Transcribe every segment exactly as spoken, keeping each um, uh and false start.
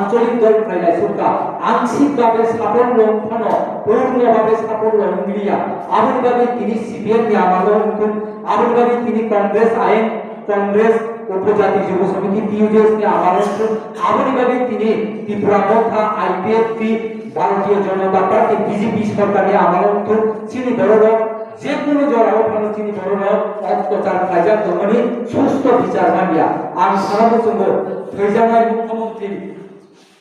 Ancholok dol khlailai sukha, angshik babe saphol long phano, purno babe saphol long liya. Aboni bagwi tini C P M ni amalo wngkun, aboni bagwi tini Congress ain, Congress, Upojati Jubo Samiti, T U J S ni amalo wngkun, aboni bagwi tini Tipra Motha, I P F T, Bharatiya Janata Party, B J P sorkar ni amalo wngkun, chini bororok jekunu jorao phano chini bororok ottachar khlaijak tongmani susto bichar manya. Ang sana muchungo thwijaknai mukhyamantri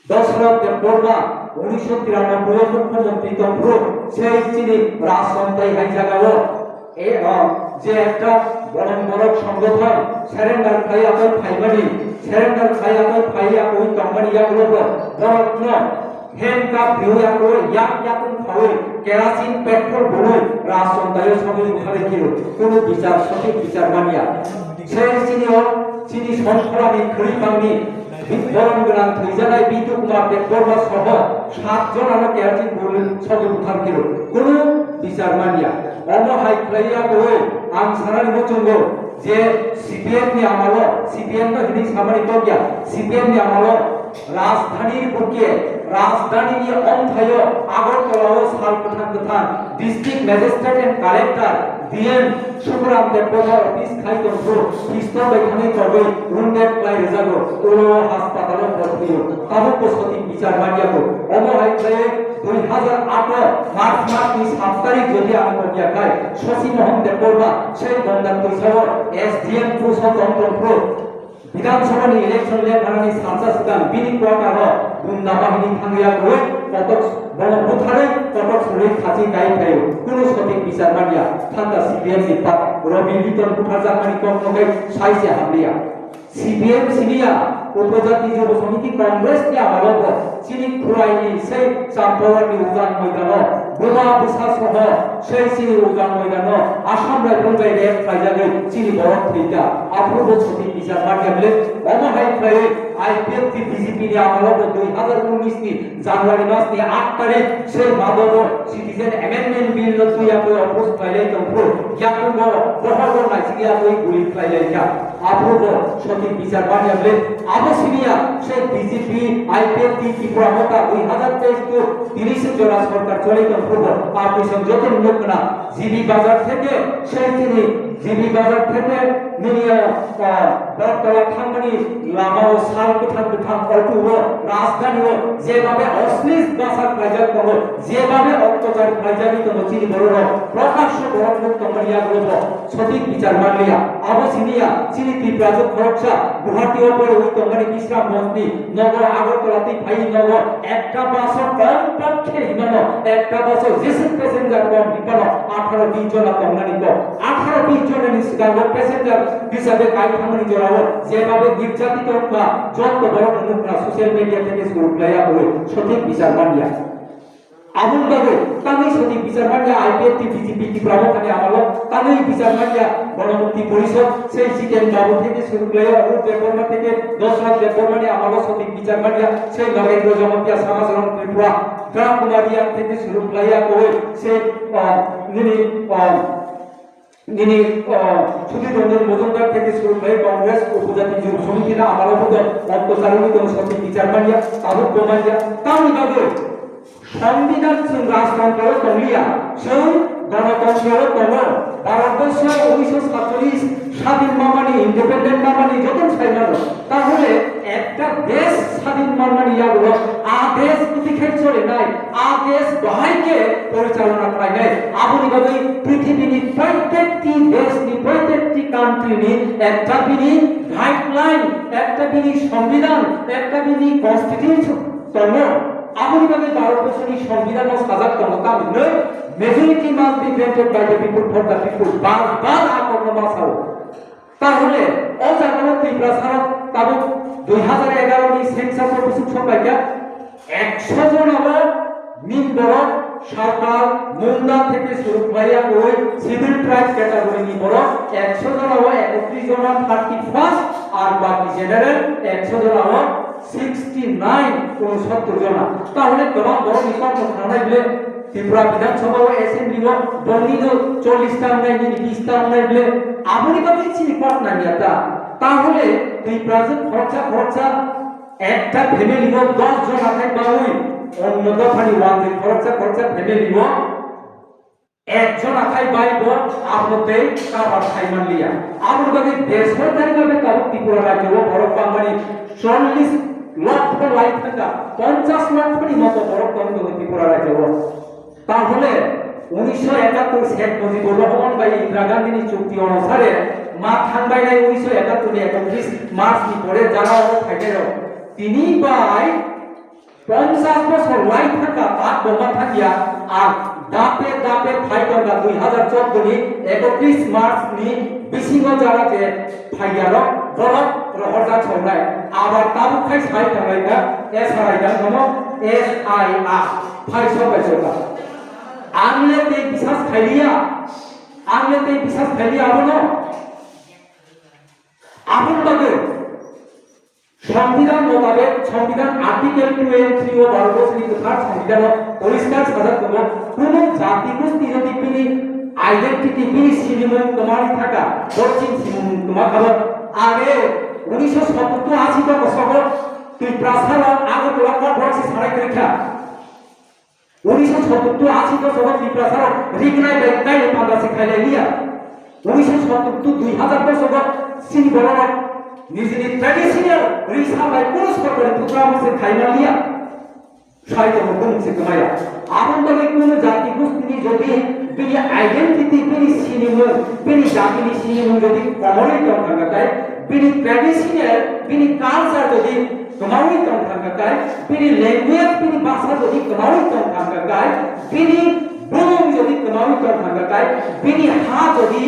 Dashrath Debbarma, unisho tiranobbai o mukhyamantri tongphuru, sei chini Rajchondai hai jagao, e, o, je ekta borok borok songgothon surrender khai akhoi phaimani, surrender khai akhoi phai akhoi tongmani yagulobo borokno handcuff riwi akhoi yak yakung khaui kerosene petrol bului Rajchondai o sogwi butharwi kiro, kunu bichar sothik bichar manya. Sei chini o, chini songkhorani khwrwi bangni Borom gwnang thwijaknai Bintu Kumar Debbarma soho sat jonano kerosene bului sogwi buthar kiro. Kunu bichar manya. Omo hai khlaiya koi ang sanani muchungo je C P M ni amalo, C P M no hini samani tongya, C P M ni amalo rajdhani buke, rajdhani ni omthaio Agartala o sal kwthang kwthang district magistrate and collector D M Sukuram Debbarma office khai tongphuru pistol bai thangwi togwi wounded khlai rwjago, ulo hospital o bhorti o. Tabuk bo sothik bichar manya kho. Omo hai khlaiwi dui hazar aat o March mas ni sat tarik jodi ang tongya khai Shashi Mohan Debbarma sei Gandaktuisa o S D M post o tong tongphuru Bidhan Sabha ni election le phanani salsa swkang bini quarter o gunda bahini thangya koi kotok bono butharwi kotok surwi khachi kai phaio. Kunu sothik bichar manya. Thangka C P M ni pa Robi Liton butharjakmani kok no kai saise hamliya. C P M siniya, Upojati Jubo Samiti Congress ni amalo bo chini khwraini sei Champawar ni Ujan Moidano buma bwsa soho sei chini Ujan Moidano Assam Rifle bai rape khlaijagwi chini borok thwikha. Aphuru bo sothik bichar manya bwle omo hai khlaiwi I P F T B J P ni amalo bo dui hazar unis ni January mas ni aat tarik sei madogo Citizen Amendment Bill no twiya koi oppose khlailai tongphuru yakungo bohorno naisingya koi guli khlailaikha. Aphuru bo sothik bichar manya bwle abo siniya sei B J P, I P F T, Tipra Motha dui hazar teis to tiris jora sorkar choli tongphuru bo apni song joto nukna G B Bazar theke sei chini G B Bazar theke nini, ah, Bartola thangmani lama o sal kwthang kwthang auto o rajdhani o jebabe oshlesh bwsa khlaijak tongo, jebabe ottachar khlaijagwi tongo chini bororok, prokasho borok nuk tongmani yagulo bo sothik bichar manliya. Abo siniya chini Tiprajwk khoroksa Guwahati o poriwi tongmani Bishramganj ni nogo Agartala twi phai nogo ekta bus o kom pokhe himano ekta bus o jeswk passenger kom himano atharo bis jona tongnani kok. Atharo bis jona ni swkango passenger hisabe kai thangmani jorao jebabe girjati tongkha joto borok nukna social media theke suru khlaiya bo sothik bichar manliya. Aboni bagwi tangwi sothik bichar manya I P F T B J P Tipra Mothani amalo, tangwi bichar manya Ganamukti Porishod, sei Jiten Babu theke suru khlaiwi Arup Debbarma theke Dashrath Debbarmani amalo sothik bichar manya, sei Nagendra Jamatia Samaj Ram Tripura, Dra Kumar Reang theke suru khlaiwi koi sei, ah, nini, ah, Nini, ah, Sudhir Ranjan Majumdar theke suru khlai Congress Upojati Jubo Samiti ni amalo bo ottacharwi tong sothik bichar manya, tabuk bo manya. Tamni bagwi Songbidan chwng rajtontro o tongliya, chwng gonotontro o tongo. Bharatborso unisho satcholish sadin mamani, independent mamani joto sai mano. Tahole ekta desh sadin manmani yagulo a desh kwthwi khe cholinai, a desh bahai khe porichalona khlainai. Aboni bagwi prithibini protekti deshni, protekti countryni ekta bini guideline, ekta bini songbidan, ekta bini constitution tongo. Aboni bagwi Bharatborsoni songbidanno sajak tongo, tamni hwnwi majority must be granted by the people for the people. Bar bar a kokno ma sao. Tahole o jagao Tiprasarok tabuk dui hazar egaro ni census o bwswk sok paikha, ekso jona o min borok sarkar mungda theke suru khlaiya koi scheduled tribe category ni borok ekso jona o ekotris jona thirty first ar baki general ekso jona o sixty nine unsottor jona. Tahole kwbang borok ni kokno khanai bile Tripura Bidhan Sabha o assembly o bongni no chollish ta wngnai, nini bish ta wngnai bile aboni bagwi chini kok nangya ta. Tahole Tiprajwk khoroksa khoroksa Ekta family o dos jon akhai bawi onno dophani wangwi khoroksa khoroksa family o ekjon akhai bai bo abo tei cover khai manliya. Aboni bagwi besorkari bhabe tabuk Tripura rajyo o borok bangmani chollish lokho lai thangkha, ponchash lokho ni moto borok tong tongo Tripura rajyo o. Tahole unisho ekattor Sheikh Mujibur Rahman bai Indira Gandhi ni chukti onusare ma thangbainai unisho ekattor ni ekatris March ni pore jara o phainairok tini bai ponchash bosor lai thangkha, tak bo ma thangya, ar dape dape phai tongkha dui hazar chordo ni ekatris March ni bisingo jara je phaiyarok borok rohorjak songnai, abar tabuk khai sai thanglai kha S R I dang nomo S I R phai sok bai sok kha. Ang le tei bisas khailiya, ang le tei bisas khailiya abono. Aboni bagwi Songbidan motabek, Songbidan Article two and three o Bharat Borshoni kwthar Songbidan o poriskar sajak tongo, kunu jati gosti jodi bini identity, bini sinimung kwmawi thaka, borching sinimung kwma khabo, are unisho sottor to ashi to bosogo Tiprasa rok Agartala o borok se sarai kwrwi kha. Unisho sottor to ashi to sogo Tiprasa rok rignai bai kaini panda se khailai liya. Unisho sottor to dui hazar to sogo sini borok nijini traditional risa bai kunu sorkari program se khaima liya. Sai to kunu se khamaya. Aboni bagwi kunu jati gustini jodi bini identity, bini sinimung, bini jatini sinimung jodi komorwi tong thangkha khe, bini traditional, bini culture jodi kwmawi tong thangkha khe, bini language, bini bhasha jodi kwmawi tong thangkha khe, bini bumung jodi kwmawi tong thangkha khe, bini ha jodi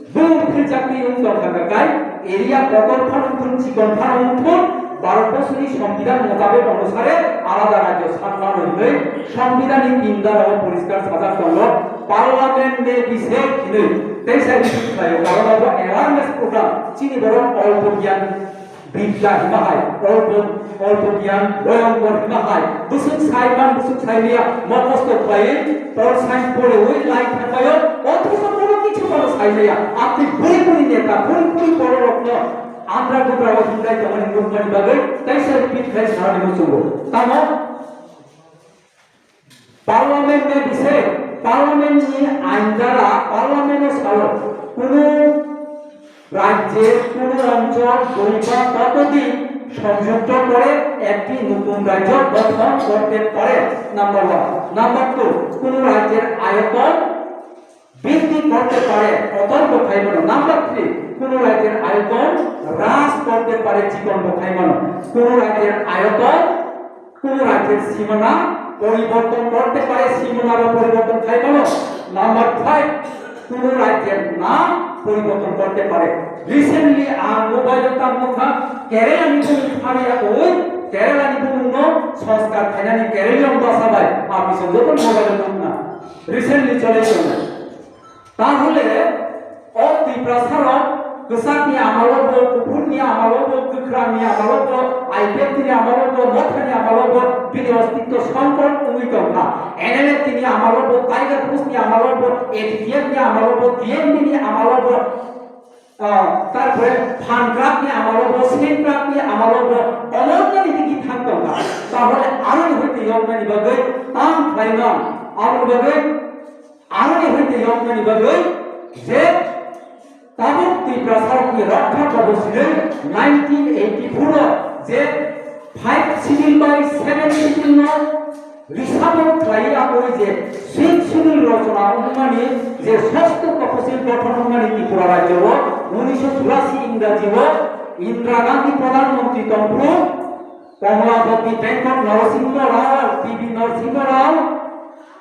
bumung philjakti wng tong thangkha khe, area kotor phano wngthun, chikon phano wngthun, Bharat borshoni Songbidan motabek onusare alada rajyo sanmano hinwi Songbidanni tin dara o poriskar sajak tongo, Parliament may be sacked hinwi. Teisa issue khlaio, karon abo awareness program, chini borok olpo giyan bidya hima hai, olpo, olpo giyan boyongkor hima hai, bwswk saiman, bwswk sailiya, mokosto khlaiwi, pol science porewi lai thangbaio, othocho kono kichu kono sailiya. Aboni buri buri neta, buri buri bororokno andra dubra o himlai tongmani nukmani bagwi teisa repeat khai sanani muchungo. Tamo Parliament may be sacked, Parliament ni ain dara Parliament o sao kunu রাজ্যের কোনো অঞ্চল দৈবা ততোধিক সংযুক্ত করে একটি নতুন রাজ্য গঠন করতে পারে। Number one. নাম্বার টু, কোনো রাজ্যের আয়তন বৃদ্ধি করতে পারে, অতর্ক খাইমানো। নাম্বার থ্রি, কোনো রাজ্যের আয়তন হ্রাস করতে পারে, চিকন খাইমানো। কোনো রাজ্যের আয়তন কোনো রাজ্যের সীমানা পরিবর্তন করতে পারে, সীমানারও পরিবর্তন খাইমানো। নাম্বার ফাইভ, কোনো রাজ্যের নাম পরিবর্তন করতে পারে। Recently ang mobile o tamo kha Kerala ni bumung pharia koi, Kerala ni bumung no sanskar khainani Kerala bhasha bai, apni song joto mobile o nukna. Recently chole chole. Tahole o Tiprasa rok kwchakni amalo bo, kuphurni amalo bo, kwkhrangni amalo bo, I P F T ni amalo bo, Mothani amalo bo, bini ostitto songkot wngwi tongkha. N L F T ni amalo bo, Tiger Force ni amalo bo, A T T F ni amalo bo, T M B ni amalo bo, ah, tarpore Phan Club ni amalo bo, Sen Club ni amalo bo, omornani digi thang tongkha. Tahole aroni hoite yoknani bagwi tam khlaimang, aboni bagwi Aroni hoite yoknani bagwi je tabuk Tiprasarokni rokha kobo sinwi nineteen eighty-four o je five schedule bai seven schedule no risabon khlaiwi aboni je sixth schedule rochona wngmani je sosto koposil gothon wngmani Tripura rajyo o unisho churasi Ingraji o Indira Gandhi Pradhan Mantri tongphuru Komolapati Venkot Narasimha Rao, P V Narasimha Rao,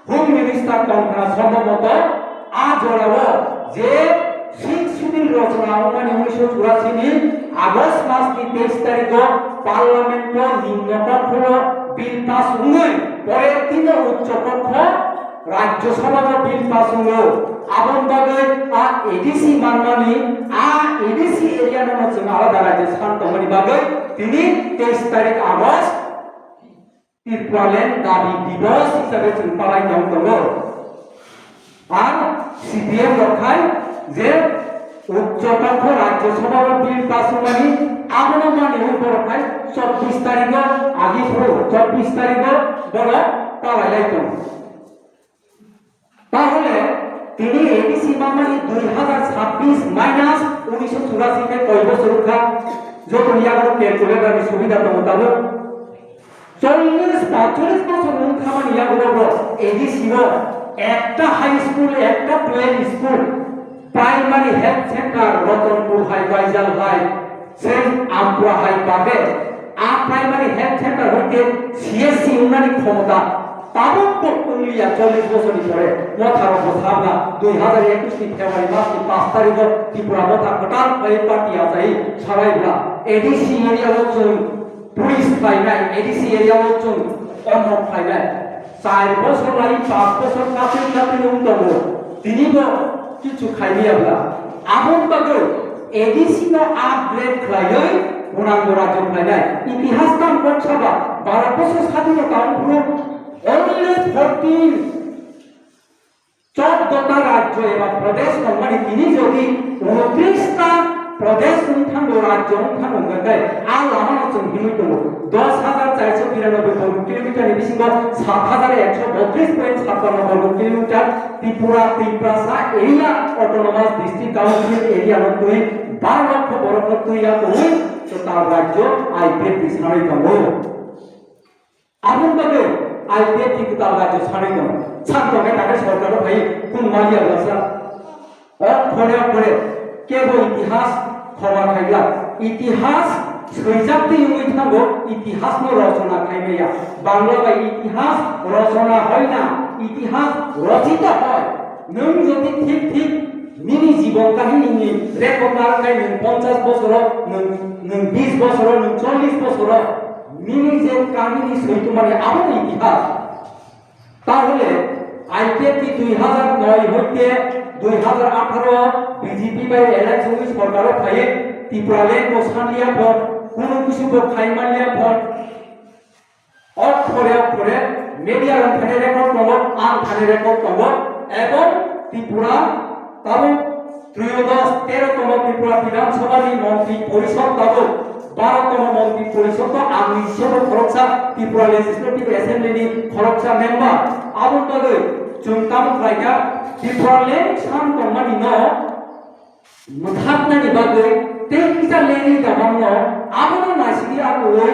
Home Minister tongkha somboboto a jorao je sixth schedule rochona wngmani unisho churasi ni August mas ni teis tarikh o Parliament o nimno kokho o bill pass wngwi pore tino uccho kokho Rajya Sabha o bill pass wngo. Aboni bagwi a A D C manmani a A D C area no chwng alada rajya san tongmani bagwi tini teis tarikh August Tipraland dabi dibos hisabe chwng palai tong tongo. Ar C P M rok khai je Uccho Kokho Rajya Sabha o bill pass wngmani, abono mani wng borok hai chobbish tarikh o agi phuru chobbish tarikh o borok palai lai tongo. Tahole tini A D C mamani dui hazar sabbish minus unisho churasi khe koi bosor wngkha, jotoni yago calculator ni subida tongo tabuk. Chollish paincholish bosor wng thamani yago bo A D C o ekta high school, ekta plain school, primary health center Ratanpur hai, Baijal hai, Saint Ampura hai babe, a primary health center hoite C H C wngnani khomota tabuk bo wngliya. Chollish bosorni pore motharok bo sabla dui hazar ekush ni February mas ni pash tarikh o Tripura motha kwtal khlai party achai sabai bla A D C area o chwng police khlainai, A D C area o chwng omrok khlainai. Char bosor lai panch bosor katwi katwi wng tongo, tini bo kichu khailiya bla. Aboni bagwi A D C no upgrade khlaiwi gwnang gwnang jok khlainai. Itihas tamo kok saba, baro bosor sadinota wng phuru only fourteen, choddo ta rajyo eba prodesh tongmani tini jodi unotris ta prodesh wng thango, rajyo wng thango hwnkhe a lamano chwng himwi tongo. Dos hazar charso biranoboi borgo kilometer ni bisingo sat hazar ekso botris point sappanno borgo kilometer Tripura, Tiprasa area, Autonomous District Council area no twi bar lokho borok no twi ya tongwi kwtal rajyo I P F T sanwi tongo. Aboni bagwi I P F T kwtal rajyo sanwi tongo. San tongkhe takhe sorkaro phai kung maliya bwsa. Okhore okhore kebo itihas khoma khaila. Itihas swijak twi wngwi thango, itihasno rochona khaimaya. Bangla bai itihas rochona hoy na, itihas rochito hoy. Nwng jodi thik thik nini jibon kahinini record narwknai, nwng ponchash bosoro, nwng, nwng bish bosoro, nwng chollish bosoro, nini je kahini soi tongmani abo itihas. Tahole I P F T dui hazar noi hoite dui hazar atharo B J P bai alliance wngwi sorkaro phaiwi Tipraland bo sanliya phon, kunu kisu bo khaimanliya phon. Okhore okhore media rok thani record tongo, ang thani record tongo, ebong Tripura tabuk troyodosh, tero tomo Tripura Bidhan Sabha ni Montri Porishod tabuk, baro tomo Montri Porishod to ang ni sebo khoroksa Tripura Legislative Assembly ni khoroksa member, aboni bagwi chwng tamo khlaikha Tipraland san tongmani no mwthaknani bagwi tei kisa lengwi gabangno abono naisingwi akwui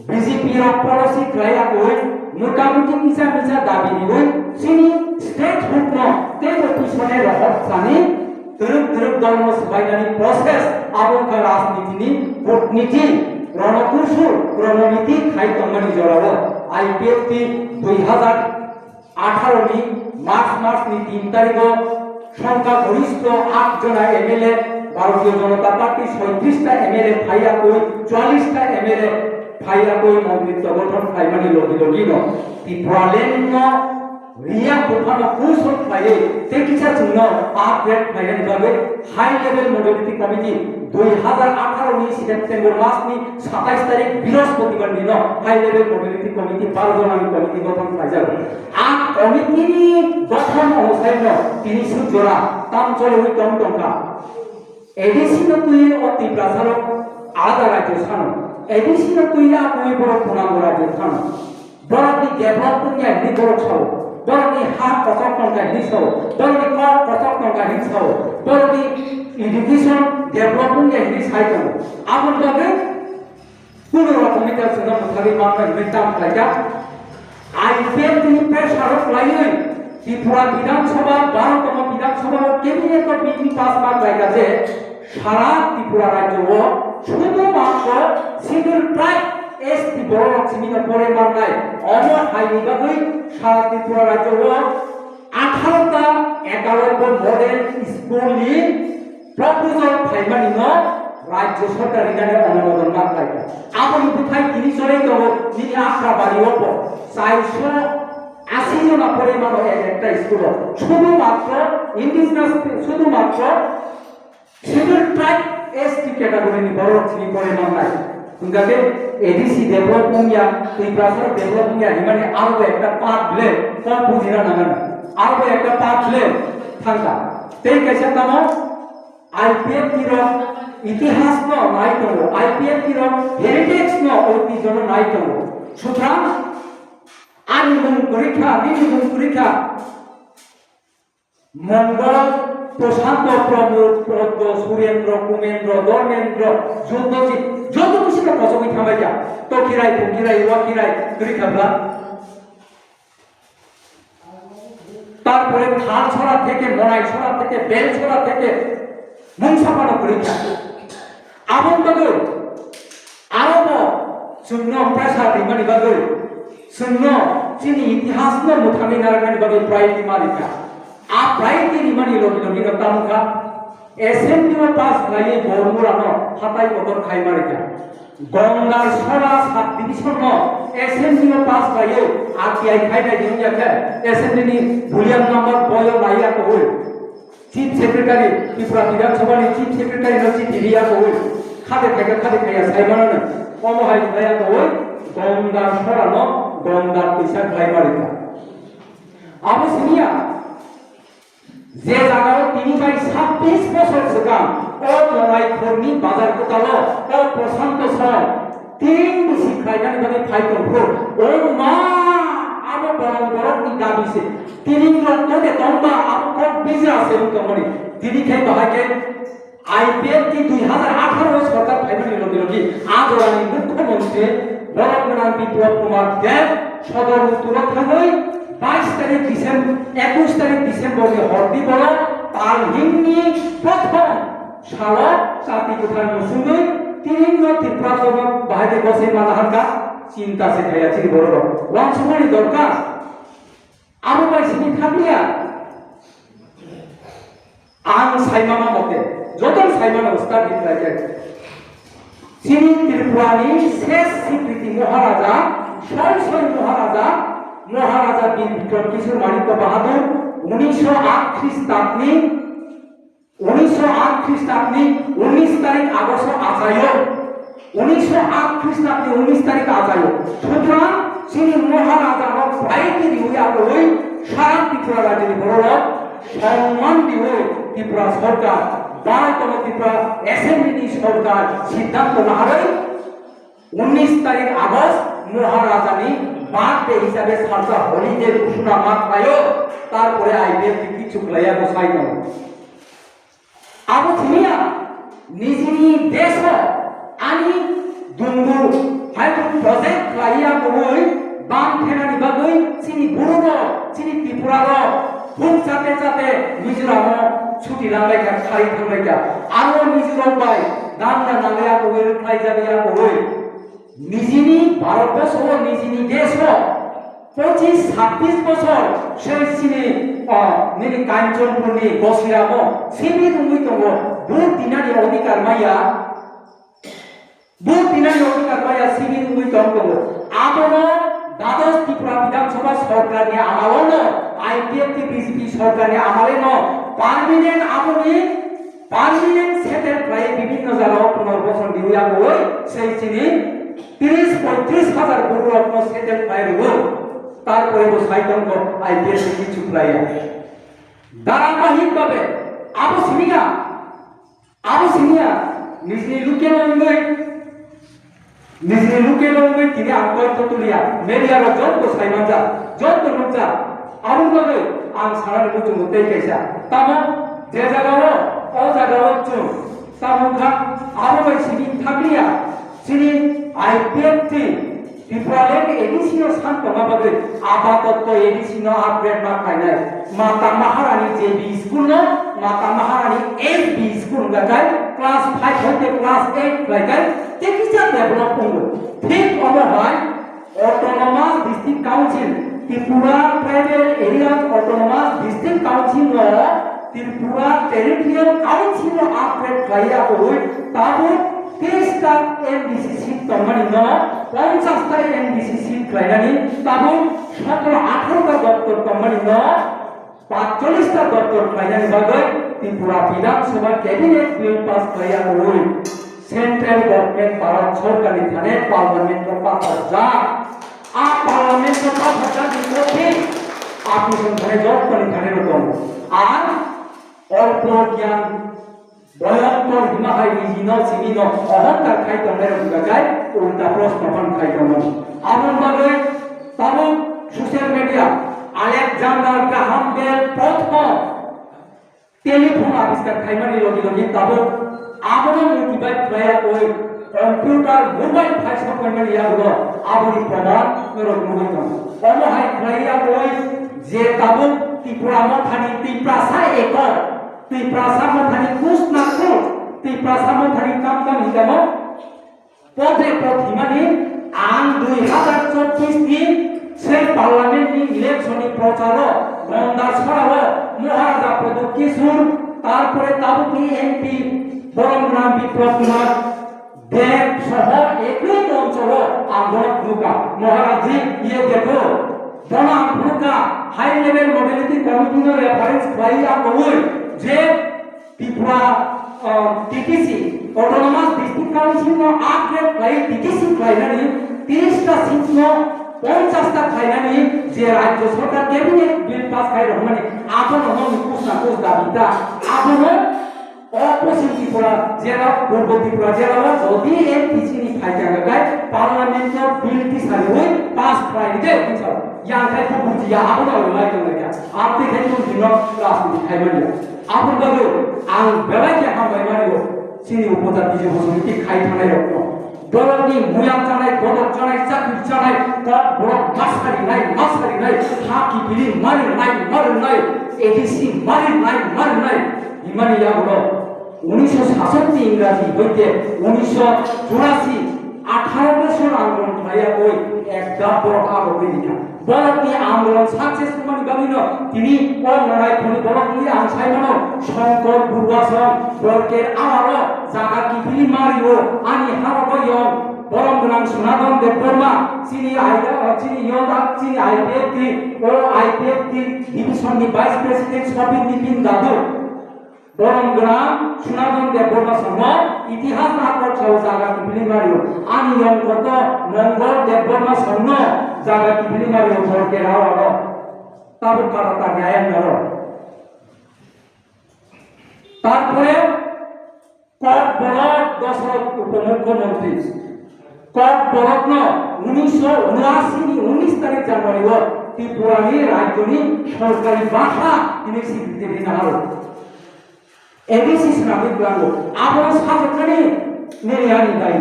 B J P rok policy khlai akwui motamuti kisa misa dabi riwi chini statehood no teibo pisone rohor sani twrwk twrwk dolno swbainani process abo wngkha rajniti ni kutniti, ronokusur, rononiti khai tongmani jorao I P F T dui hazar atharo ni March mas ni tin tarikh o songkha goristho aat jona M L A, Bharatiya Janata Party soitrish ta M L A phaiya koi, chwallish ta M L A phaiya koi, montritwa gothon khlaimani logi logi no Tipraland no riya buphano kusol khlaiwi tei kisa chwngno upgrade khlainani bagwi High Level Modality Committee dui hazar atharo ni September mas ni satais tarikh Birospotibar dino High Level Modality Committee baro jona ni committee gothon khlaijago. A committee ni gothon onusaino tini suk jora tam choliwi tong tongkha. A D C no twi o Tiprasa rok alada rajyo sano. A D C no twi a twi borok punango rajyo sano. Borokni develop wngya hwnwi borok sao. Borokni ha kochok tongkha hwnwi sao. Borokni kok kochok tongkha hwnwi sao. Borokni education develop wngya hwnwi sai tongo. Aboni bagwi kuno rokomni ta chwngno mwthagwi manna hwnwi tam khlaijak. I P F T ni pressure rok laiwi Tripura Bidhan Sabha, baro tomo Bidhan Sabha o cabinet o bill pass ma khlaikha je sara Tripura rajyo o sudhu matro Scheduled Tribe S T borok rok simi no pore mannai. Omo hai ni bagwi sara Tripura rajyo o atharo ta ekaboi bo model school ni proposal phaimani no rajyo sarkar rinani onumodon ma khlaikha. Aboni bwthai tini chorwi tongo nini Akhra bari o bo chaiso asi jona porwi mano ek ekta school o. Sudhu matro indigenous, sudhu matro Scheduled Tribe S T category ni borok chini porwi mannai. Hwnkha khe A D C develop wngya, Tiprasa develop wngya himani abo ekta part le kok bujina nangan. Abo ekta part le thangkha. Tei kaisa tamo I P F T rok itihas no nai tongo, I P F T rok heritage no oitijho no nai tongo. Sutrang ani mung kwrwi kha, nini mung kwrwi kha. Mongol, Prashanto, Pramod, Proddo, Surendro, Kumendro, Dharmendro, Judhojit, joto bisi no kochogwi thambai kha. To kirai, to kirai, wa kirai, kwrwi kha bla. তারপরে থাল ছড়া থেকে, মনাই ছড়া থেকে, বেল ছড়া থেকে mungsa phano kwrwi kha. Aboni bagwi aro bo chwngno pressure rimani bagwi, chwngno chini itihasno mwthangwi narwknani bagwi priority ma rikha. A priority rimani logi logi no tamo kha, assembly o pass khlaiwi Bormura no hatai kotor khai ma rikha. Gongdar Sora sub division no assembly o pass khlaiwi R T I khai nai di wngya khe assembly ni boolean number boyo naiya kwrwi. Chief Secretary, Tripura Bidhan Sabha ni Chief Secretary no chithi riya kwrwi. Khade khaikha, khade khaiya sai manano. Omo hai khlaiya kwrwi Gongdar Sora no Gongdar twisa khlai ma rikha. Abo siniya, je jagao tini bai sabbish bosor swkang o Mongaikhorni bazar kwtalo o Prashanto Song tin bisi khlainani bagwi phai tongphuru. O ma, abo borok borokni dabi se. Tini rok to de tongba abo kok bijra se wng tongmani. Tini khe bahai khe I P F T dui hazar atharo o sorkar phaimani logi logi a jorani mukhyamantri borok gwnang Biplab Kumar Deb Sodor Uttoro thangwi bais tarik Decem-, ekush tarik December ni hor di borok Talhingni prothom salo chati kwthar musungwi tinino Tripura borok bahai khe gosai mana harkha chinta se khaiya chini borok rok. Wansukmani dorkar. Abo bai simi thanglia. Ang saimano mote, joto saimano start di khlai khe. Chini Tripura ni ses Sikriti Maharaja, Soi Soi Maharaja, Maharaja Bir Bikram Kishore Manikya Bahadur, unisho aat Khristabni, unisho aat Khristabni unis tarik Agosto achaio. Unisho aat Khristabni unis tarik achaio. Sutrang chini Maharaja no priority riwi akwrwi sara Tripura rajyoni borok rok sonman riwi Tripura sorkar bai tono Tripura assembly ni sorkar siddhanto naharwi unis tarik August Maharaja ni birthday hisabe salsa holiday ghosona ma khlaio, tarpore I P F T kichu khlaiya bo sai tongo. Abo thwiya nijini deso ani dungu hai project khlaiya kwrwi bang thenani bagwi chini borok rok, chini Tripura rok phung chate chate Mizoram o chuti langlaikha, khari thanglaikha. Aro Mizoram bai damna nangya kwrwi, rwkhlaijagya kwrwi. Nijini Bharatbosho o, nijini desho pochis sabbish bosor se chini, o, nini Kanchanpurni Gosiramo simi rwngwi tongo, vote dinani odhikar maya, vote dinani odhikar maya simi rwngwi tong tongo. Abono Dados Tripura Bidhan Sabha sorkarni amalono, I P F T B J P sorkarni amalono permanent aboni Permanent settle khlai bibhinno jagao punarbasan diwi agoi sei chini tris poitris hajar borok no settle khlai rwo. Tarpore bo sai tongkho I P F T kichu khlaiya. Dharamahik bhabe abo siniya, abo siniya nijini luke no wngwi Nijini luke no wngwi tini ang koi to tuliya, media rok joto sai manjak, joto nukjak. Aboni bagwi ang sanani muchungo tei kaisa. Tamo je jagao, o jagao chwng tamo wngkha, abo bai simi thakliya, chini I P F T Tipraland A D C no san tongma bagwi apatoto A D C no upgrade ma khlainai. Mata Maharani J B school no Mata Maharani S B school hwnka khe class five hoite class eight khlai khe tei kisa develop wngo. Thik omo hai Autonomous District Council, Tripura Tribal Areas Autonomous District Council no Tripura Territorial Council no upgrade khlai ya kwrwi tabuk tris ta M D C seat tongmani no ponchas ta M D C seat khlainani tabuk sotro atharo ta doptor tongmani no patchollis ta doptor khlainani bagwi Tripura Bidhan Sabha Cabinet Bill pass khlaiya kwrwi Central Government Bharat Sorkarni thani Parliament o pathajak. A Parliament o pathajak ni mothe a bison thani jottoni thani rw tongo. Ar olpo gyan Bhayangkor hima hai nijino sinino ohongkar khai tongnai rok bubakhai ulta proshno phan khai tongo. Aboni bagwi tabuk social media Alexander Graham Bell prothom telephone abiskar khaimani logi logi tabuk abono motivate khlaiya oi computer mobile phai sok khaimani yagulo aboni proman norok nugwi tongo. Omo hai khlaiya oi je tabuk Tripura mothani Tiprasa ekor Tiprasa mothani kusna kus, Tiprasa mothani kam kam hingkamo podre pod himani ang dui hazar chobbish ni sei parliament ni election ni procharo Gondasora o Maharaja Pradyot Kishore, tarpore tabukni M P Borom Gnang Biplab Kumar Deb soho ekoi moncho o ang bono phunukha, Maharaj ji, ye dekho, bono ang phunukha, high level modality committee no reference khlai ang kobui je Tripura, ah, T T C, Autonomous District Council no upgrade khlai T T C khlainani, tiris ta seat no ponchas ta khlainani je Rajya Sarkar cabinet bill pass khai rwmani, abono no ni kus na kus dabi ta, abono o Poschim Tripura jela, Purbo Tripura jela o jodi M T C ni phai thangkha khai parliament no bill tisariui pass khlai ride hinsa yang khai bo bujiya abono rwlai tonglaikha. Amtwi khai tong dino rajniti khai manya. Aboni bagwi ang belai khe hambai mani o chini upojati je bosong khai thanai rokno. Borokni muyang chanai, bodol chanai, chakri chanai, kok borok masarinai, masarinai, ha kipili marinai, marinai, A D C marinai, marinai, himani yagulo unisho sasok ni Ingraji hoite unisho churasi, atharo bosor andolon khlaiya oi ekdam borok abo bai rikha. Borokni andolon success wngmani bagwino tini o loraikhoni borokni ang saimano Shankar Burwa song borokni awaro jaga kiphilwi mario ani harogo yong Borom Gnang Sunadon Debbarma chini aida chini yoda chini I P F T o I P F T division ni Vice President Sobir Nibin Dadu. Borom Gnang Sunadon Debbarma songno itihas na kok sao jaga kiphilwi mario. Ani yong koto Mongol Debbarma songno jaga kiphilwi mario Borke Rawaro. Tabuk kata tagi ayang naro. Tarpore Kokborok Dosrot Upomukhyamantri. Kokborokno unisho unashi ni unis tarik January o Tripura ni rajyo ni sorkari bhasha hwnwi swikriti rina haro. A D C swnamwi kwlango. Abono sajwknani nini ani dai.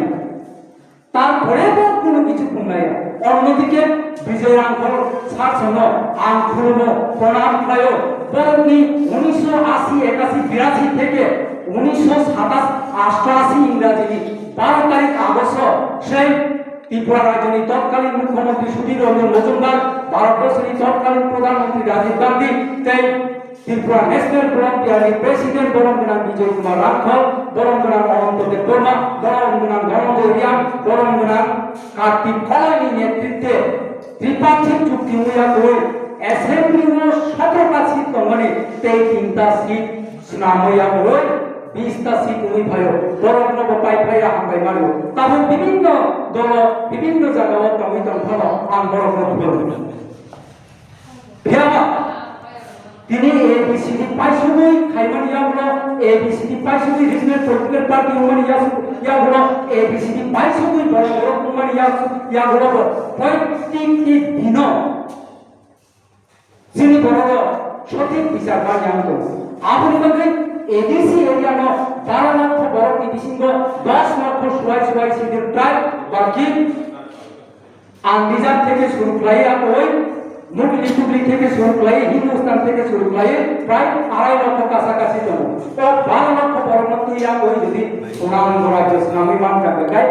Tarpore bo kunu kichu punglaiya. Onnodike Bijoy Rangkhol sir songno ang khulumo, pranam khlaio. Borokni unisho ashi ekashi birashi theke unisho satas ashtashi Ingrajini baro tarik Agosto sei Tripura rajyoni totkalin mukhyamantri Sudhir Ranjan Majumdar, Bharatborsoni totkalin pradhan mantri Rajiv Gandhi tei Tripura National Front ni President borom gwnang Bijoy Kumar Rangkhol, borom gwnang Ananto Debbarma, borom gwnang Dhananjoy Reang, borom gwnang Kartik Koloini netritwe tripartite chukti wngya kwrwi assembly o sotro ta seat tongmani tei tinta seat swnamwi ya kwrwi bis ta seat wngwi phaio. Borokno bo pai phaiya hambai mano. Tabuk bibinno dolo, bibinno jagao tongwi tongphano ang borokno khulumkha. Phiyaba tini A B C D paisugwi khaimani yagulo, A B C D paisugwi Regional Political Party wngmani yasu-, yagulo, A B C D paisugwi borok borok wngmani yasu-, yagulo bo proitekti dino chini borok sothik bichar manya wngkha. Aboni bagwi A D C area no baro lokho borokni bisingo dos lokho suwai suwai Scheduled Tribe ba ki Andijak theke suru khlai ya oi, Mugli Tugli theke suru khlai, Hindustan theke suru khlai, prai arai lokho kasa kasi tongo. O baro lokho borokno twi ya oi jodi Purnango rajyo swnamwi mankha, bekhai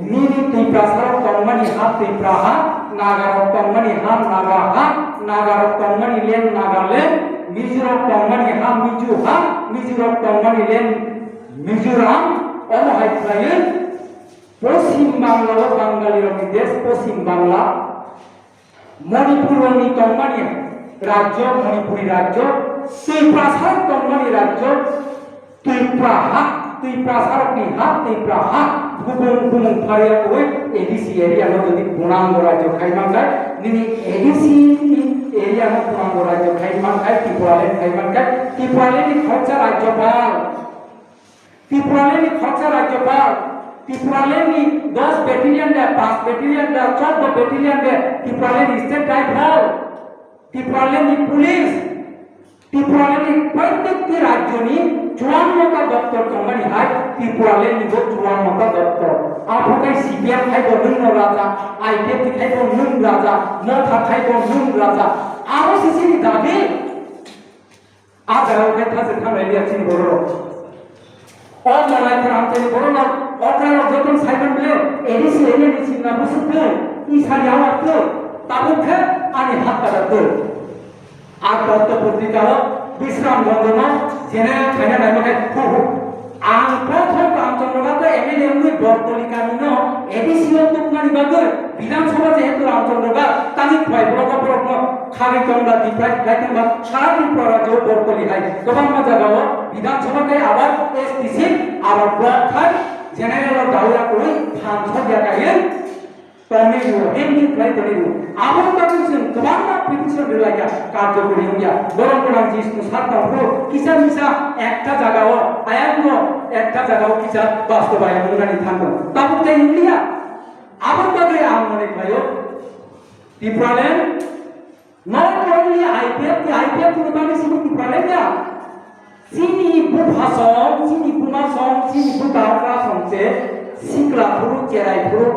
nini Tiprasarok tongmani ha Tipra ha, Nagarok tongmani ha Naga ha, Nagarok tongmani land Nagaland, Mizorok tongmani ha Mizo ha, Mizorok tongmani land Mizoram, omo hai khlaiwi Poschim Bangla o Bangali rokni desh Poschim Bangla, Manipur rokni tongmani rajyo, Manipuri rajyo, Tiprasa tongmani rajyo, Tipra ha, Tiprasa rokni ha, Tipra ha, bumung bumung pharia koi A D C area no jodi Purnango rajyo khai mankhai, nini A D C area no Purnango rajyo khai mankhai, Tipraland khai mankhai, Tipraland ni khoroksa rajyopal. Tipraland ni khoroksa rajyopal, Tipraland ni dos battalion de, pas battalion de, chordo battalion de, Tipraland ni state rifle, Tipraland ni police, Tipraland ni protekti rajyo ni chuanno ta doptor tongmani hai Tipraland ni bo chuanno ta doptor. Abo khe C P M khai bo nwng no raja, I P F T khai bo nwng raja, Motha khai bo nwng raja. Abo se chini dabi. A jaga o khe thajak thang lai liya chini borok rok. O malai khe ang chini borok rok, okra rok joto sai man bile, A D C area ni chini na busuk twi, i sari awar twi, tabuk khe ani hak kada twi. A Dotto Potrika o Bisram Gondono general khaina naima khe, hu hu. Ang prothom Ramchandra Bhai M L A wngwi Bortoli kamino A D C o tubnani bagwi Bidhan Sabha jehetu Ramchandra Bhai tani khwlai borok o borokno khagwi tongba, diprai khlai tongba, sara Tripura rajyo o Bortoli hai kwbangma jagao Bidhan Sabha tei abar S T C abar block hai general o dawi akwui phan thokya kaiwi Tonwi rw, hemni khlai tonwi rw. Aboni bagwi chwng kwbangma petition rwlaikha, karjokori wngya. Borom gwnang jismu sak tongphuru kisa misa ekta jagao, ayangno ekta jagao kisa bastobayang wngnani thango. Tabuk tei wngliya. Aboni bagwi ang mone khlaio, Tipraland Not only I P F T, I P F T ni bagwi simi Tipraland ya. Chini bupha song, chini buma song, chini buta okra song se sikla phuru, cherai phuru,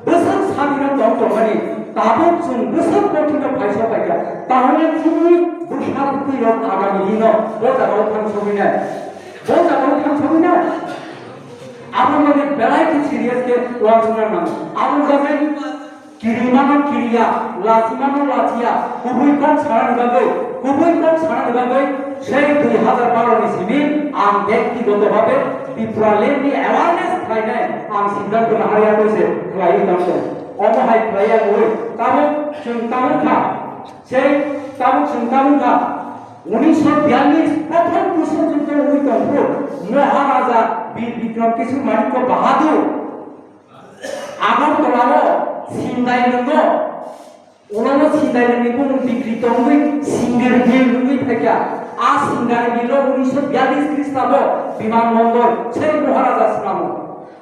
bwswk samino tong tongmani, tabuk chwng bwswk kothino phaisa paikha. Tahole chini bwsa bwtwi rok agami dino bo jagao thang sogwi nai. Bo jagao thang sogwi nai. Abo mani belai khe serious khe uansukna nango. Abo bagwi Kirimano kiriya, lachimano lachiya, kubui kok sanani bagwi, kubui kok sanani bagwi sei dui hazar baro ni simi ang bektigoto bhabe Tipraland ni awareness khlainai ang siddhanto naharya koi se khlaiwi tongkha. Omo hai khlaiya koi tabuk chwng tabuk kha, sei tabuk chwng tabuk kha. Unisho biyallis prothom Biswojuddo wngwi tongphuru Maharaja Bir Bikram Kishore Manikya Bahadur Agartala o sindai nwngo, ulo sindai nwngi bumung bikri tongwi Singarbil wngwi phaikha. A Singarbil o unisho biyallis Khristabo biman bondor se Maharaja swnamo.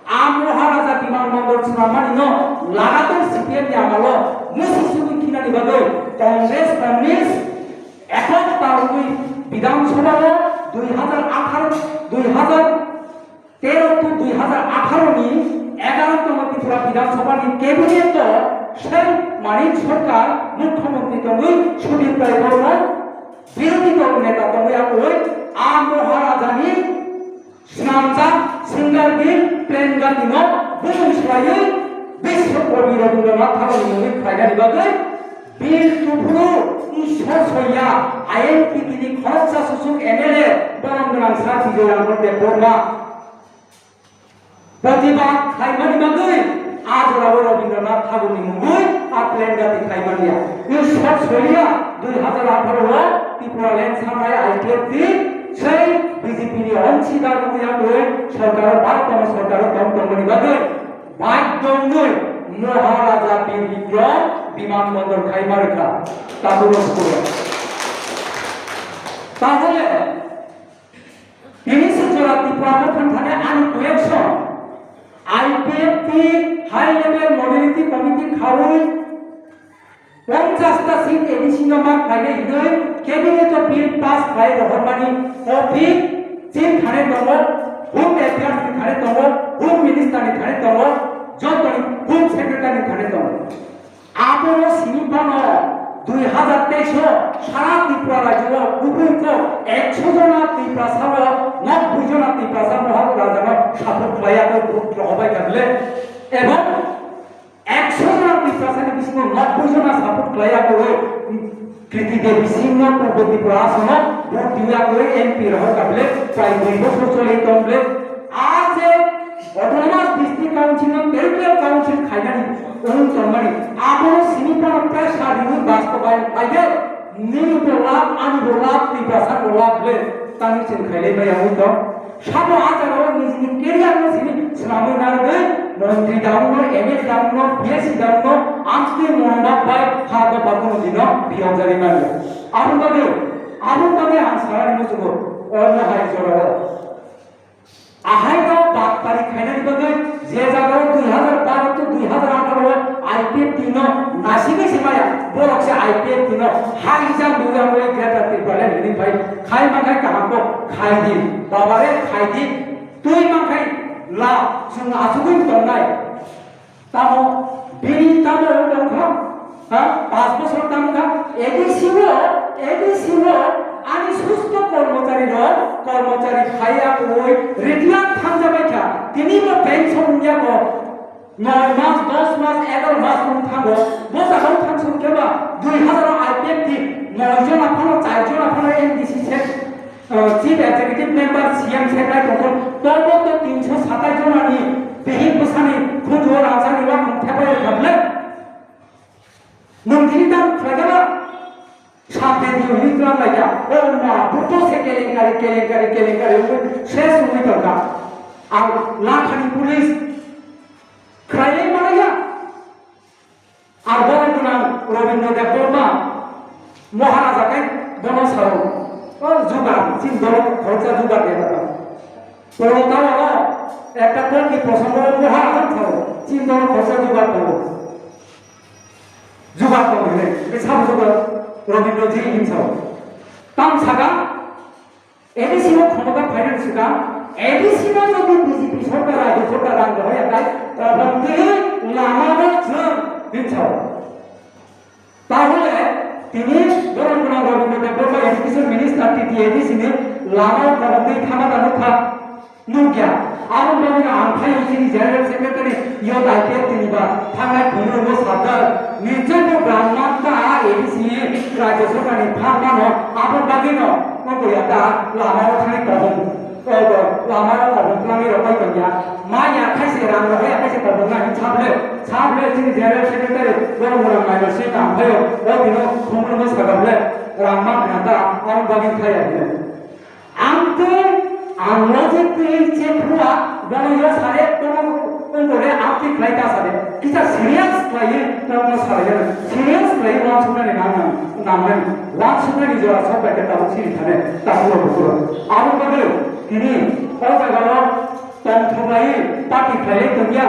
A Maharaja biman bondor swnamani no lagator C P M ni amalo musi sugwi khinani bagwi Congress, Communist ekok ta wngwi Bidhan Sabha o dui hazar atharo, dui hazar tero to dui hazar atharo ni egaro tongma Tripura Bidhan Sabha ni cabinet o sei Manik Sarkar mukhyamantri tongwi Sudip Rai Bormon birodhi dol neta tongwi aboi a Maharaja ni swnamjak Singarbil plan gati no bumung swlaiwi Biswa Kabi Rabindranath Tagore ni mungwi khlainani bagwi Bill Tuphuru Ishwar Soya I N P T ni khoroksa susuk M L A borom gwnang Sir Bijoy Ranjan Debbarma Protibad khlaimani bagwi a jorao Rabindranath Thakurni mungwi a plan gati khlaimani ya. Ishwar Solia dui hazar atharo o Tipraland sanai I P F T sei B J P ni ongsidar wngya twi sorkaro, Bharat tongma sorkaro tong tongmani bagwi baidhyo wngwi Maharaja Bir Bikram biman bondor khaima rwkha. Tabuk o sukuro. Tahole Tini se jora Tripura no thang thani ani collection I P F T High Level Modality Committee khaui ponchash ta seat A D C no ma khlainai hinwi cabinet o bill pass khlai rohormani copy chin thani tongo, Home Affairs ni thani tongo, Home Minister ni thani tongo, jotoni Home Secretary ni thani tongo. Abono simi phano dui hazar teis o sara Tripura rajyo o kubui kok ekso jona Tiprasa o nobboi jona Tiprasa Moharaja no support khlaiya khe vote rohorbai kha bile, ebong ekso jona Tiprasa ni bisingo nobboi jona support khlaiya khe Kriti Devi Singh no Purbo Tripura asono vote diya khe M P rohor kha bile, prai dui bosor choli tong bile. A je Autonomous District Council no Territorial Council khainani wng tongmani, abono simi phano pressure riwi bastobayon khlai de, nini bo lab, ani bo lab, Tiprasa bo lab le, tangwi chwng khailai maya wng tong. Sabo a jaga o nijini career no simi swnamwi narwgwi, montri da wngno, M L A da wngno, P S C da wngno, amtwi monobab bai ha dopha kuno dino biyokjagwi manya. Aboni bagwi, aboni bagwi ang sanani muchungo, omo hai jorao. Ahai no baktari khainani bagwi je jagao dui hazar baro to dui hazar atharo o I P F T no nasigwi se maya, borok se I P F T no hai jang dui hazar Greater Tipraland hini bai khai ma khai kaham kok khai di, babare khai di, twi ma khai la chwng asugwi tongnai. Tamo bini tamo wngkha, ha, pas bosor tamo kha, A D C o, A D C o ani susto kormochari rok, kormochari phaiya kwrwi retire thamjabai kha, tini bo pension wngya ko, noi mas, dos mas, egaroh mas wng thango, bo jaga wng thang song khe ba dui hazar o I P F T noi jona phano, char jona phano M D C se Chief Executive Member, C M secretary tongkol, tobo to tinsho satai jonani bihik bwsani khunjuo rangchakni wakung thepai rwkha bwle. Nwng tini tamo khlaikha ba? Sabde di hwnwi tlang laikha. O ma, buto se kelenkari, kelenkari, kelenkari wngwi ses wngwi tongkha. Ang Lakhani police khlaiwi manaya. Ar borok gwnang Robindra Debbarma Maharaja khe bono sao, "O jugar, chini borok khoroksa jugar de bata." Poro tao aro ekta kokni prosongo Maharaja sao, "Chini borok khoroksa jugar tongo." Jugar tongo hinwi, khe sabo jugar Robindra ji hin sao. Tamo saka, A D C o khomota phainani swkang, A D C no jodi B J P sorkar, rajyo sorkar rang rohorya khai, tobong twi lama no chwng hinsao. Tahole tini borok gwnang Robindra Debbarma Education Minister T T A D C ni lama o tobong twi thama da nukha, nukya. Abo bagwino ang phai chini General Secretary yo dai khe tini ba thangnai phungrwngo sabda, nichai bo brahman ta A D C rajyo sorkar ni phan mano, abo bagwino obo ya ta lama o thangwi tobong, obo lama o tobong twlangwi rok bai tongya, ma ya khaise rang rok ya khaise tobong na hin sable, sable chini General Secretary borok mora mai ma se tang phaio, o bino phungrwngo sagable rang man kha ta, abo bagwi thaya hino. Ang tei ang logic tei check rwya, bono yo sare, bono wngkore ang tei khlai ta sare. Kisa serious khlaiwi kokno salai jana. Serious khlaiwi uansuknani nang nang, nangnani. Uansuknani jora sok bai khe tabuk sini thane, tabuk rok bukurok. Abo bagwi tini o jaga o tongthok laiwi party khlaiwi tongya.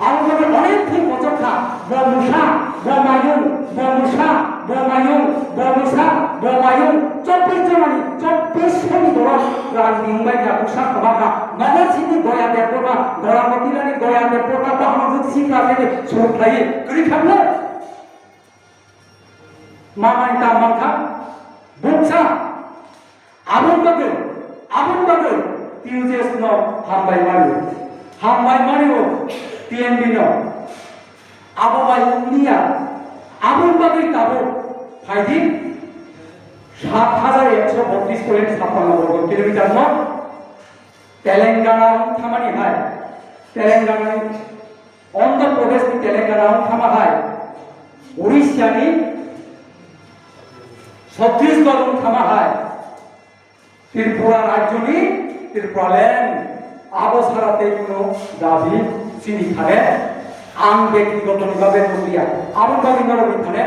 Ang bagwi onek thwi kochok kha, bo mwsa, bo mayung, bo mwsa, bo mayung, bo mwsa, bo mayung, chobbish jonani, chobbish soni borok rang ringbai kha, bwsa kwma kha, nogo simi Goya Debbarma, Goya Motilani, Goya Debbarma, Bahanajit Sikla tei Suruk khlaiwi kwrwi kha bwle. Mamani tam mankha, buksa, Aboni bagwi, aboni bagwi T U J S no hambai mani, hambai mani o T N B no. Abo bai wngya, aboni bagwi tabuk phaidi sat hajar ekso botris point sappanno borgo kilometer no Telangana wng thamani hai, Telangana ni Andhra Pradesh ni Telangana wng thama hai, Orissa ni Chhattisgarh wng thama hai, Tripura rajyo ni Tipraland, abo sara tei kuno dabi chini thane ang byaktigoto ni bagwi nukliya. Abo bagwi norok ni thane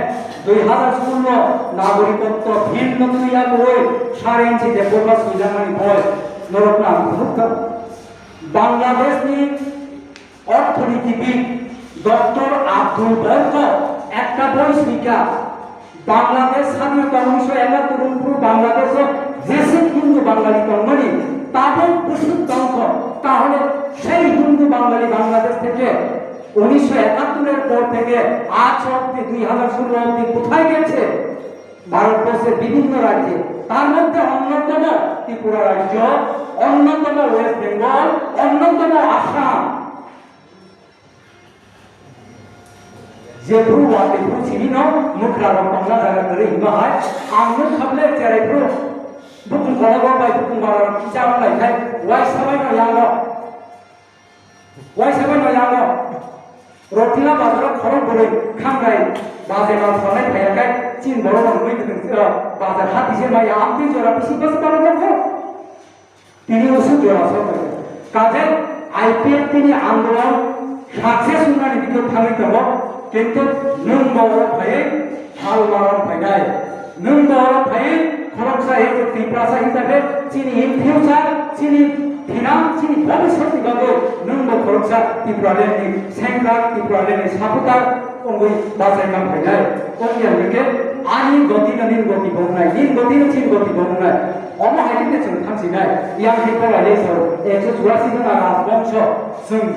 dui hazar sullo nagorikotto bill no twiya kwrwi saren si Debbarma swijak mani boi norok no ang phunuk kha. Bangladesh ni Orthonitibid Doctor Abdul Borko ekta boi swika, Bangladesh স্বাধীনতা উনিশশো একাত্তর উনত্রিশ Bangladesh o jese Hindu Bangali tongmani, tabuk bwswk tongkho, tahole সেই হিন্দু বাঙালি বাংলাদেশ থেকে উনিশশো একাত্তর এর পর থেকে আজ অব্দি দুই হাজার ষোলো অব্দি কোথায় গেছে? ভারতবর্ষের বিভিন্ন রাজ্যে, তার মধ্যে অন্যতম ত্রিপুরা রাজ্য, অন্যতম ওয়েস্ট বেঙ্গল, অন্যতম Assam. Jephru wa tephru chini no mukra rok tongna jaga kwrwi hima hai, ang nuk kha bwle cherai phru bukung kono rok bai bukung bara rok kisa wng lai khai, waisa bai no yang rok. Waisa bai no yango. Rotila bazaro khorok bwrwi khangnai baje mal salnai phaiya kai chin borok rok nui kwthwng, eh, bazar ha tise maya amtwi jora bisi bwswk borok rok kho. Tini usuk jora sok kha. Kaje I P F T ni andolon success wngnani bikhe thangwi tongo, kintu nwng bo oro phaiwi sal maron phainai. Nwng bo oro phaiwi khoroksa hisabe, Tiprasa hisabe chini in future, chini Thinang chini bhobishyotni bagwi nwngbo khoroksa Tipralandni sengkrak, Tipralandni supporter wngwi bachai man phainai. Wngya hwnkhe ani gotino nini goti bo wngnai, nini gotino chini goti bo wngnai. Omo hai khe chwng thamsinai. Yang khe Pola Yesor ekso churasi jona rajbongso chwng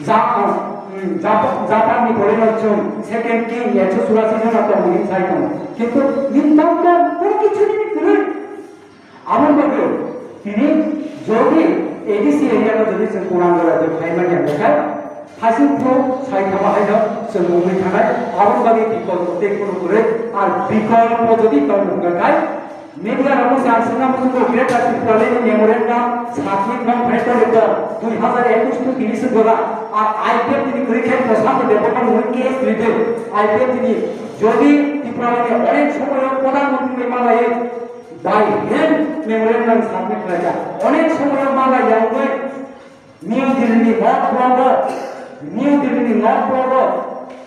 Ja-, um, Jap-, Japanni porino chwng second king ekso churasi jona tongmani sai tongo. Kintu nini tongmani kono kichu nini kwrwi. Aboni bagwi tini jodi A D C area no jodi chwng Purandar rajyo khaimani hwnkhai, hasing phuru sai thama haino chwng wngwi thangnai. Aboni bagwi bikolpo tei kunu kwrwi, ar bikolpo jodi tong wngkha khai, media rokno se ang swngna muchungo Greater Tipralandni memorandum submit man phai tongwi tong dui hazar ekush to tini se gora, ar I P F T ni kwrwi khe Prashant Debbarma ni case rwdi, I P F T ni jodi Tipralandni onek somoyo Pradhan Mantri bai malaiwi by hand memorandum submit khlaijak. Onek somoyo malai ya wngwi New Delhi ni North Block o, New Delhi ni North Block o,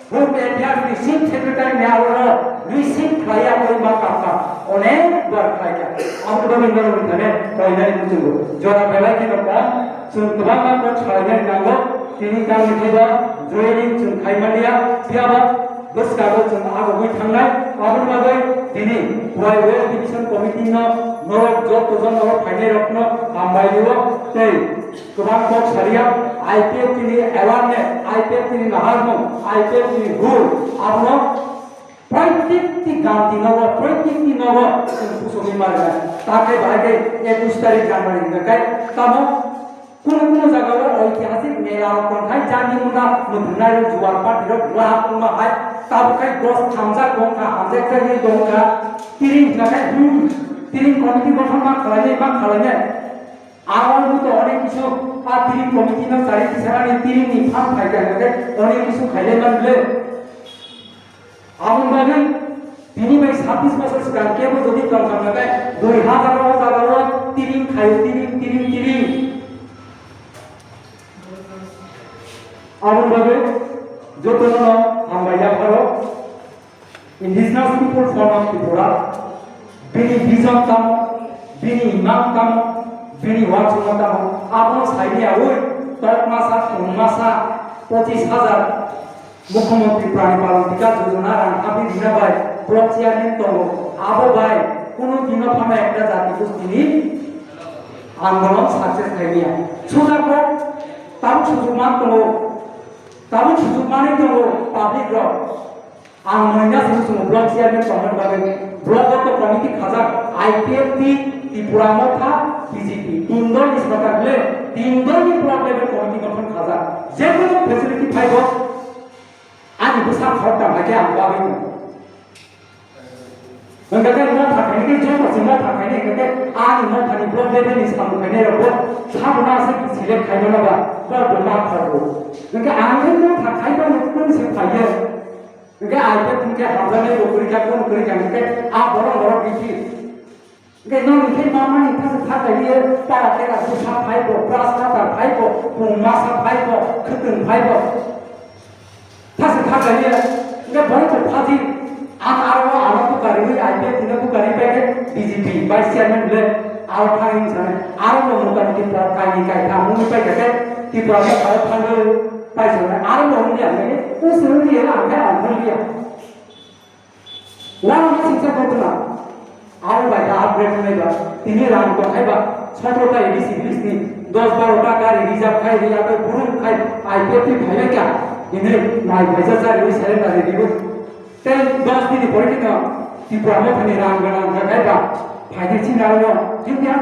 Home Affairs ni Chief Secretary ni aro receive khlaiya wngwi ma kapka. Onek bar khlaika. Abo bagwi norok ni thane koinani muchungo. Jora belai kheno kok, chwng kwbangma kok salainani nango. Tini tamni khe ba joining chwng khai manliya, phiyaba bwskango chwng agogwi thangnai. Aboni bagwi tini Khowai West Division Committee no norok joto jon norok phainai rokno hambai rio tei kwbang kok saria, I P F T ni awareness, I P F T ni naharmung, I P F T ni rule, abono proitekti ganti nogo, proitekti nogo chwng pusogwi manliya. Takhai bahai khe ekush tarik January hwnkha khe tamo Kunu kunu jagao oitihasik mela rok tongthai, jani muna mwthwngnai rok, juar party rok, wahak wngma hai, tabuk khai dos thamjak tongkha, hamjak jagwi tongkha, tiring hwnkha khai, hmm, tiring committee bothor ma khwlainai, ma khwlainai. Aro wngwi to onek kisu, a tiring committee no chari tisanani tiring ni phan phaikha hwnkha khai, onek kisu khailai man le. Aboni bagwi tini bai sabbish bosor swkang kebo jodi tongkha hwnkhe dui hazar o jaga o tiring khaio, tiring, tiring, tiring. Aboni bagwi jotono hambai yapharo Indigenous People Forum of Tripura, bini vision tamo, bini imang tamo, bini uansukma tamo, abono saini yaui tok masa, thwng masa, pochis hazar Mukhyamantri Prani Palan Bikas Yojana rang habi rina bai block chairman tongo. Abo bai kunu dino phano ekta jati gostini andolon success khaimya. Sujakbo tabuk sujuk man tongo, tabuk sujuk manwi tongo public rok. Ang manya sini sungo block chairman tongmani bagwi block o to committee khajak I P F T, Tipra Motha, B J P. Indolni sorkar le, indolni block level committee gotthon khajak. Jekunu facility phaibo, Ani bwsa khoroktham hai khe ang bagwi tongo. Hwnkhe khe motha khainai khe joto se motha khainai hwnkhe ani mothani block level ni samung khainai rokbo sabo no aswk select khaimano ba borok bo ma khorgo. Hwnkhe ang khe motha khaimani kung se phaiya. Hwnkhe ai khe tong khe hamjaknai bo kwrwi kha, kung kwrwi kha hwnkhe a borok borok bithi. Hwnkhe nokni khe mamani thasa thasa khailiya, para tera bwsa phaibo, brush cutter phaibo, pung masa phaibo, khwtwng phaibo. Thasa thasa khailiya, hwnkhe borok bo phaji, ang aro ano bukariwi, I P F T no bukariwi bai khe B J P vice chairman le aro thangwi wngsanai. Aro bo motamoti pok kainwi kaitham wngwi paikha khe Tipra Motha o thangwi paisonai. Aro bo wngya hwnkhe usung wngya, ang khe ang thangya. Uanama singsa ghotona. Abo bai da upgrade wngnai ba. Tini rang tongkhai ba. Sotro ta A D C list ni dos baro ta gari reserve khai ri ato burung khai I P F T phailai ka. Ini mai phaisa sa ri sare na ri bo. Ten dos din ni pore kino Tipra Motha ni rang gana khai ba. Phaidi china ro. Jin dia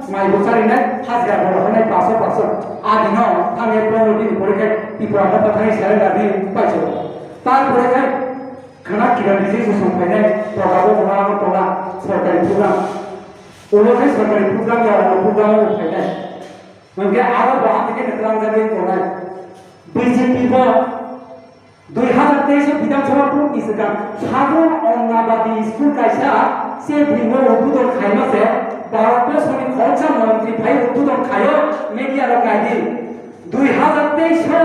mai bo sari nai hajra bo hanai paso paso. Adino thang ek pondro din ni pore khai Tipra Motha thani sare na ri paiso. Tarpore khai khwna kira D C kusung phainai, program o khwna ano khwna sorkari program. Ulo khai sorkari program ya ano program o phainai. Hwnkhe aro bo hati khe twlang jagwi tongnai. B J P bo dui hazar teis o Bidhan Sabha vote ni swkang Sagon Ongnabadi school kaisa se bini o udbodon khaima se Bharat borsoni khoroksa montri phai udbodon khaio media rok naidi. Dui hazar teis o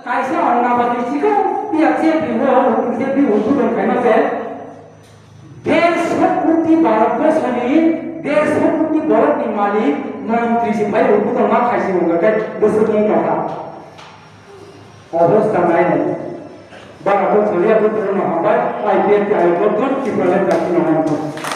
kaisa Ongnabadi chikon piya chepri o chepri udbodon khaima se dersho koti Bharat borsoni dersho koti borok ni malik Mantri si phai rok bukhang ma khai si wngkha khe bwswk wng tongkha. Obostha nai nai. Bara to chaliya bukhang no hambai I P F T ayo to Tripura le dakti no nang.